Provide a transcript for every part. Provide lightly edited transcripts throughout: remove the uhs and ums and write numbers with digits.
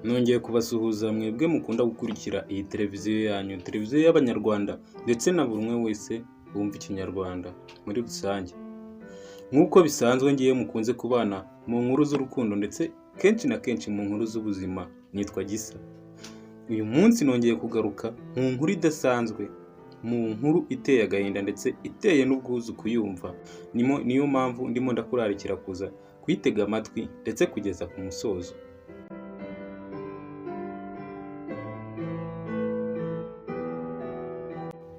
Nongeye kubasuhuza mwebwe mukunda gukurikira iyi televiziyo yanyu, televiziyo y'Abanyarwanda ndetse na buri umwe wese wumva Ikinyarwanda muri rusange. Nk'uko bisanzwe, ngiye mukunze kubana mu nkuru z'urukundo ndetse kenshi na kenshi mu nkuru z'ubuzima, nitwa Gisa. Uyu munsi nongeye kugaruka mu nkuru idasanzwe, mu nkuru iteye agahinda ndetse iteye n'ubwuzu kuyumva. Niyo mpamvu ndimo ndakurarikira kuza kuyitega amatwi ndetse kugeza ku musozo.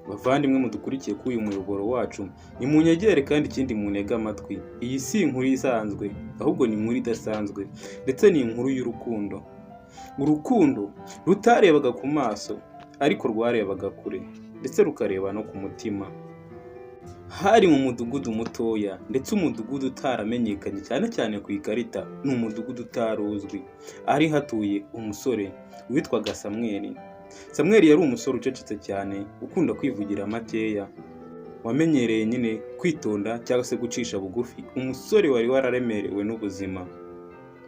Bavandimwe mudukurikiye kuri uyu muyoboro wacu, nimunyegere kandi ikindi muntege amatwi. Iyi si inkuru isanzwe, ahubwo ni inkuru idasanzwe ndetse ni inkuru y'urukundo. Urukundo rutarebaga ku maso ariko rwarebaga kure ndetse rukareba no ku mutima. Hari mu mudugudu mutoya ndetse umudugudu utaramenyekanye cyane cyane ku ikarita, ni umudugudu utari uzwi. Hari hatuye umusore witwaga Samweli. Samweli yari umusore ucecetse cyane, ukunda kwivugira makeya, wamenyereye nyine kwitonda cyangwa se gucisha bugufi, umusore wari wararemerewe n'ubuzima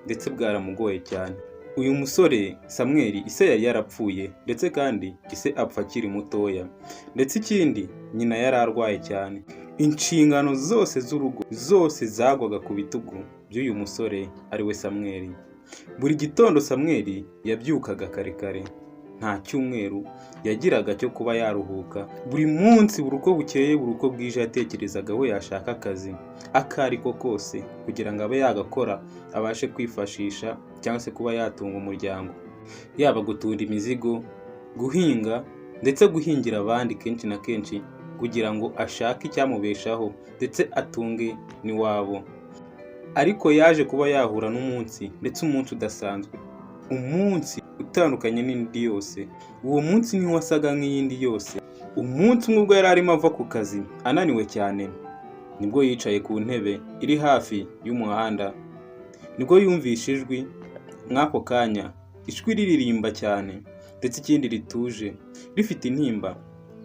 ndetse bwaramugoye cyane. Uyu musore Samweli, ise yari yarapfuye ndetse kandi ise apfa akiri mutoya, ndetse ikindi nyina yari arwaye cyane. Inshingano zose z'urugo zose zagwaga ku bitugu by'uyu musore ariwe Samweli. Buri gitondo Samweli yabyukaga kare kare, nta cyumweru yagiraga cyo kuba yaruhuka. Buri munsi, buri uko bukeye, buri uko bwije, yatekerezaga aho yashaka akazi ako ari ko kose kugira ngo abe yagakora, abashe kwifashisha cyangwa se kuba yatunga umuryango, yaba gutunda imizigo, guhinga ndetse guhingira abandi kenshi na kenshi kugira ngo ashake icyamubeshaho ndetse atunge n'iwabo. Ariko yaje kuba yahura n'umunsi, ndetse umunsi udasanzwe, umunsi utandukanye n'indi yose. Uwo munsi ntiwasaga nk'iyindi yose. Umunsi umwe ubwo yari arimo ava ku kazi ananiwe cyane, nibwo yicaye ku ntebe iri hafi y'umuhanda, nibwo yumvishe ijwi mw'ako kanya, ijwi riririmba cyane ndetse ikindi rituje, rifite intimba,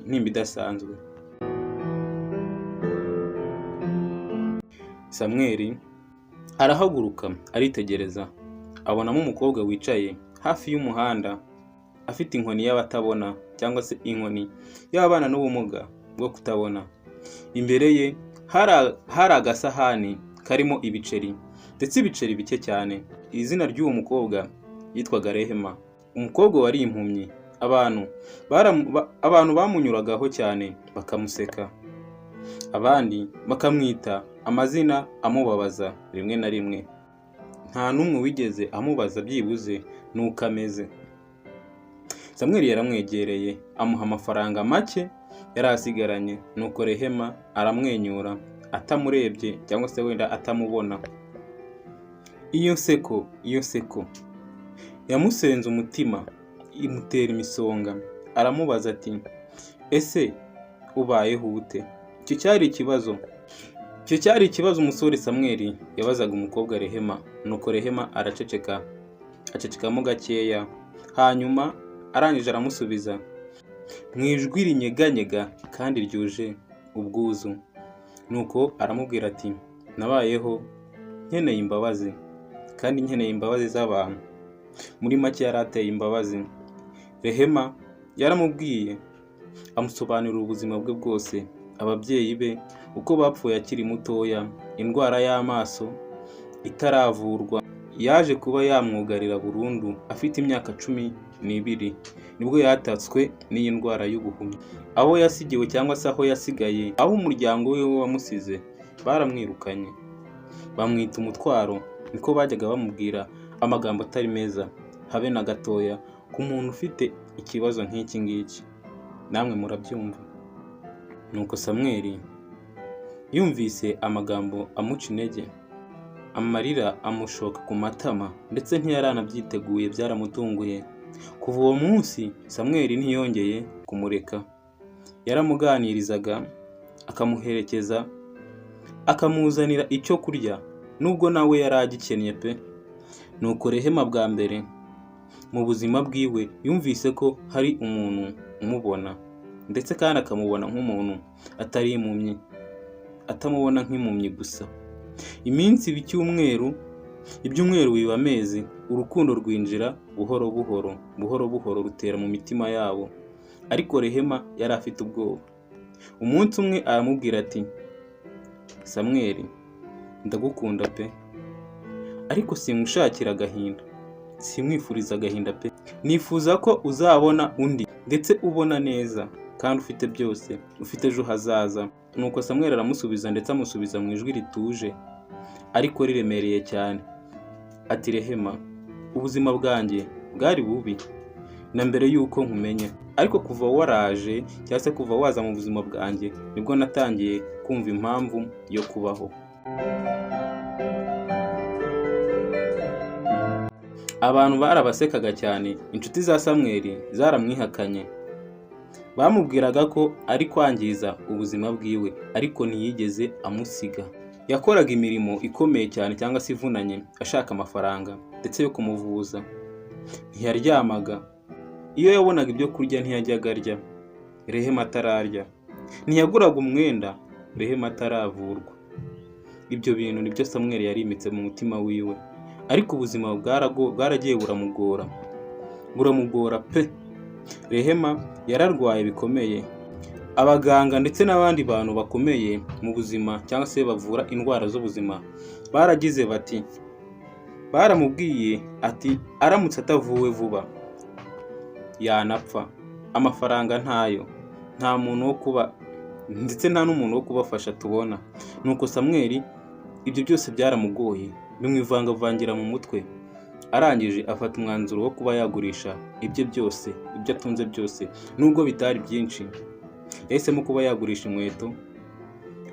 intimba idasanzwe. Samweli arahaguruka aritegereza, abonamo umukobwa wicaye hafi y'umuhanda afite inkoni y'abatabona cyangwa se inkoni y'ababana n'ubumuga bwo kutabona. Imbere ye hari agasahani karimo ibiceri ndetse ibiceri bike cyane. Izina ry'uwo mukobwa yitwaga Rehema, umukobwa wari impumyi. Abantu bamunyuragaho cyane bakamuseka, abandi bakamwita amazina amubabaza rimwe na rimwe. Nta n'umwe wigeze amubaza byibuze n'uko ameze. Samweli yaramwegereye amuha amafaranga make yari asigaranye, nuko Rehema aramwenyura atamurebye cyangwa se wenda atamubona. Iyo nseko yamusenze umutima, imutera imisonga. Aramubaza ati: "Ese ubayeho ute?" Icyo cyari ikibazo. Icyo cyari ikibazo umusore Samweli yabazaga umukobwa Rehema, nuko Rehema araceceka, acecekamo gakeya, hanyuma arangije aramusubiza mu ijwi rinyeganyega kandi ryuje ubwuzu. Nuko aramubwira ati: "Nabayeho nkeneye imbabazi kandi nkeneye imbabazi z'abantu." Muri make yari ateye imbabazi. Rehema yaramubwiye, amusobanurira ubuzima bwe bwose, ababyeyi be uko bapfuye akiri mutoya, indwara y'amaso itaravurwa yaje kuba yamwugarira burundu afite imyaka 12, nibwo yatatswe n'iyi ndwara y'ubuhumyi. Aho yasigiwe cyangwa se aho yasigaye, aho umuryango we wamusize, baramwirukanye, bamwita umutwaro, niko bajyaga bamubwira amagambo atari meza habe na gatoya ku muntu ufite ikibazo nk'iki ngiki, namwe murabyumva. Nuko Samweli yumvise amagambo amuca intege, amarira amushoka ku matama ndetse ntiyari anabyiteguye, byaramutunguye. Kuva uwo munsi Samweli ntiyongeye kumureka, yaramuganirizaga, akamuherekeza, akamuzanira icyo kurya nubwo nawe yari agikennye pe. Nuko Rehema bwa mbere mu buzima bwiwe yumvise ko hari umuntu umubona ndetse kandi akamubona nk'umuntu atari impumyi, atamubona nk'impumyi gusa. Iminsi iba icyumweru. Ibyumweru biba amezi, urukundo rwinjira buhoro buhoro, buhoro buhoro rutera mu mitima yabo. Ariko Rehema yari afite ubwoba. Umunsi umwe aramubwira ati: "Samweli, ndagukunda pe, ariko singushakira agahinda, simwifuriza agahinda pe. Nifuza ko uzabona undi, ndetse ubona neza kandi ufite byose, ufite ejo hazaza." Nuko Samweli aramusubiza, ndetse amusubiza mu ijwi rituje ariko riremereye cyane, ati: "Rehema, ubuzima bwanjye bwari bubi na mbere y'uko nkumenya, ariko kuva waraje, cyangwa se kuva waza mu buzima bwanjye, nibwo natangiye kumva impamvu yo kubaho." Abantu barabasekaga cyane. Inshuti za Samweli zaramwihakanye, bamubwiraga ko ari kwangiza ubuzima bwiwe, ariko ntiyigeze amusiga. Yakoraga imirimo ikomeye cyane cyangwa se ivunanye, ashaka amafaranga ndetse yo kumuvuza. Ntiyaryamaga. Iyo yabonaga ibyo kurya, ntiyajyaga arya Rehema atararya. Ntiyaguraga umwenda Rehema ataravurwa. Ibyo bintu nibyo Samweli yarimitse mu mutima wiwe, ariko ubuzima bwaragiye buramugora, buramugora pe. Rehema yararwaye bikomeye. Abaganga ndetse n'abandi bantu bakomeye mu buzima cyangwa se bavura indwara z'ubuzima baragize bati, baramubwiye ati aramutse atavuwe vuba yanapfa. Amafaranga ntayo, nta muntu wo kuba, ndetse nta n'umuntu wo kubafasha tubona. Nuko Samweli ibyo byose byaramugoye, bimwivangavangira mu mutwe. Arangije afata umwanzuro wo kuba yagurisha ibye byose, ibyo atunze byose, nubwo bitari byinshi. Yahisemo kuba yagurisha inkweto,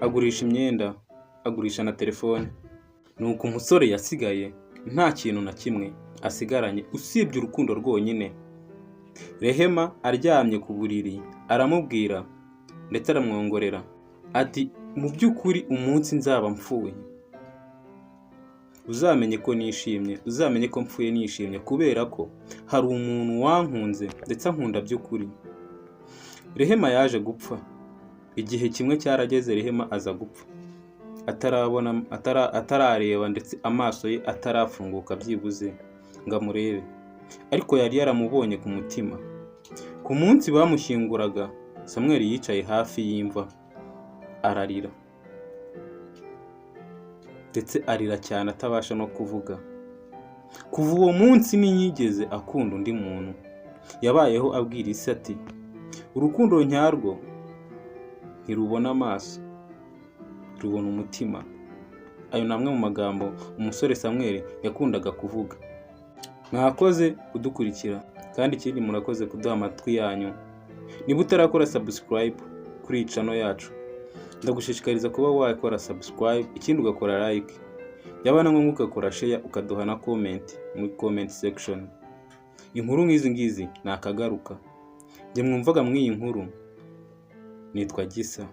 agurisha imyenda, agurisha na telefone. Nuko umusore yasigaye nta kintu na kimwe asigaranye usibye urukundo rwonyine. Rehema aryamye ku buriri aramubwira, ndetse aramwongorera ati: "Mu by'ukuri, umunsi nzaba mpfuye, uzamenye ko nishimye, uzamenye ko mpfuye nishimye, kubera ko hari umuntu wankunze ndetse ankunda by'ukuri." Rehema yaje gupfa. Igihe kimwe cyarageze, Rehema aza gupfa atarabona, atarareba, ndetse amaso ye atarafunguka byibuze ngo amurebe, ariko yari yaramubonye ku mutima. Ku munsi bamushyinguraga, Samweli yicaye hafi y'imva ararira, ndetse arira cyane atabasha no kuvuga. Kuva uwo munsi ntiyigeze akunda undi muntu. Yabayeho abwira isi ati: "Urukundo nyarwo ntirubona amaso, rubona umutima." Ayo ni amwe mu magambo umusore Samweli yakundaga kuvuga. Mwakoze kudukurikira, kandi ikindi murakoze kuduha amatwi yanyu. Niba utarakora subscribe kuri iyi channel yacu, ndagushishikariza kuba wakora subscribe, ikindi ugakora like, byaba na ngombwa ugakora share, ukaduha na comment muri comment section. Inkuru nk'izi ngizi ni akagaruka. Njye mwumvaga muri iyi nkuru nitwa Gisa.